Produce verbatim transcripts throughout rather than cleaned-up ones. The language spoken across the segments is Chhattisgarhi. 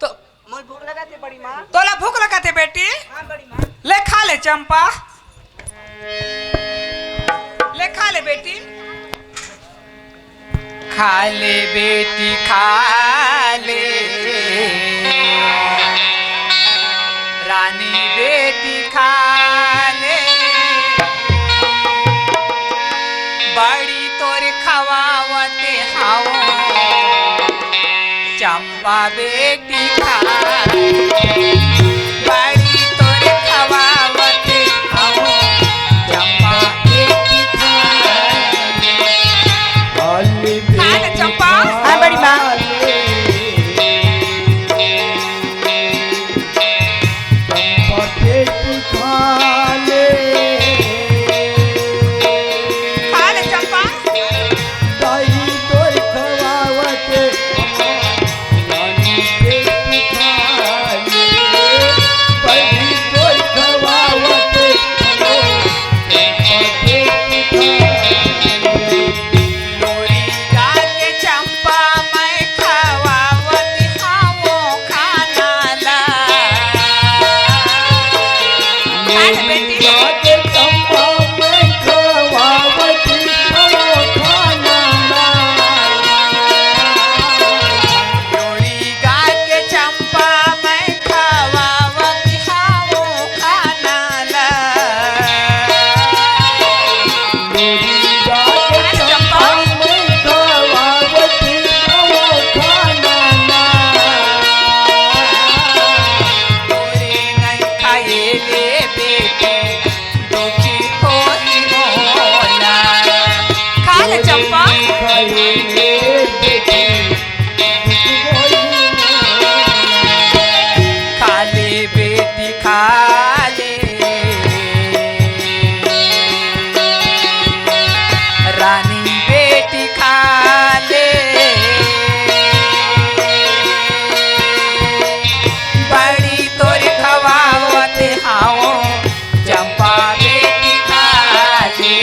तो मोर भूख लगत हे बड़ी माँ। तोला भूख लगत हे बेटी? हाँ बड़ी माँ। ले खा ले चंपा, ले खा ले बेटी। खा ले बेटी, खा ले रानी बेटी, खा ले। बड़ी तोर खवावत हाव चंपा बेटी, खा ले। बड़ी तोर खवावत हाव चंपा बेटी, खा ले। खा ले चंपा। हाँ बड़ी माँ। खा ले चंपा। लोरी गा के चंपा मैं खवावत हावों खाना ला। खा ले बेटी। लोरी गा के चंपा मैं खवावत हावों खाना ला। खा ले चंपा। खा ले बेटी, खा ले रानी बेटी, खा ले। बड़ी तोर खवावत हावों चंपा बेटी, खा ले।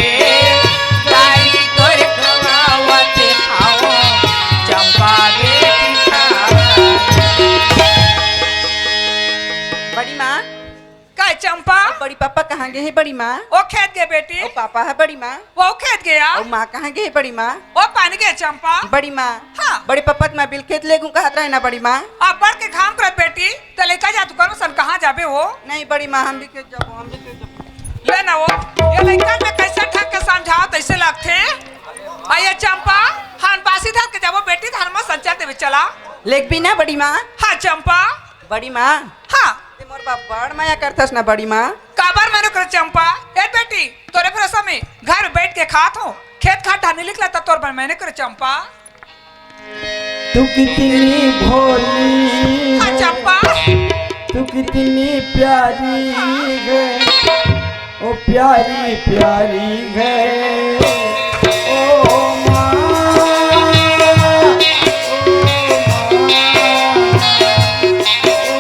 बड़ी तोर खवावत हावों चंपा बेटी, खा ले। बड़ी माँ। का चंपा? बड़ी पापा कहाँ गे हे बड़ी माँ? ओ खेत गे बेटी। ओ पापा हे बड़ी माँ। ओ खेत गया। ओ माँ कहाँ गे हे बड़ी माँ? ओ पानी गे चंपा। बड़ी माँ। हाँ। बड़ी पापा के मैं बिलखेत लेगूं कहत रहे ना बड़ी माँ। अब बढ़ के घाम करत बेटी, त लइका जा तू करो सन कहाँ जाबे हो? नहीं बड़ी माँ, हम भी खेत जाबो, हम भी खेत जाबो। ले ना वो, ये लइका मैं कैसे ढंग के समझाओ तैसे लगथे। आ ये चंपा, हन बासी धर के जाबो बेटी, धर्म संचार देवे चला। लेक भी ना बड़ी माँ। हाँ चंपा। बड़ी माँ। हाँ। ते मोर बा बड़ मया करथस ना बड़ी माँ। काबर मया नोकरे चंपा? ए बेटी, तोरे भरोसा में घर बैठ के खात हो, खेत खार ढानी निकला त तोर बर मया नोकरे चंपा। तू कितनी भोली हाँ है, चंपा। तू कितनी प्यारी है, ओ प्यारी प्यारी है, ओ माँ, ओ माँ,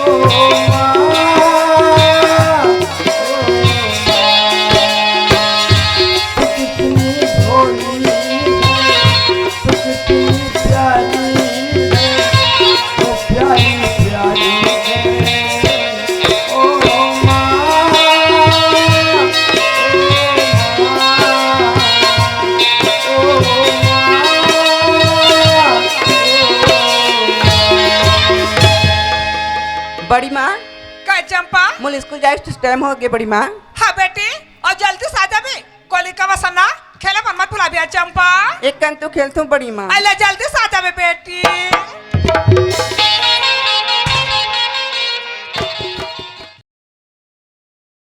ओ माँ, ओ माँ। तू कितनी भोली है, तू कितनी प्यारी है, ओ प्यारी प्यारी है, ओ माँ, ओ माँ, ओ माँ। बड़ी माँ। का चंपा? मोला स्कूल जाए के टाइम हो गे बड़ी माँ। हाँ बेटी, अउ जल्दी से आ जाबे। कोलिका वसना, खेले मन मत भुलाबे चंपा। एक कन तो खेलथूं बड़ी माँ। अले जल्दी से आ जाबे बेटी।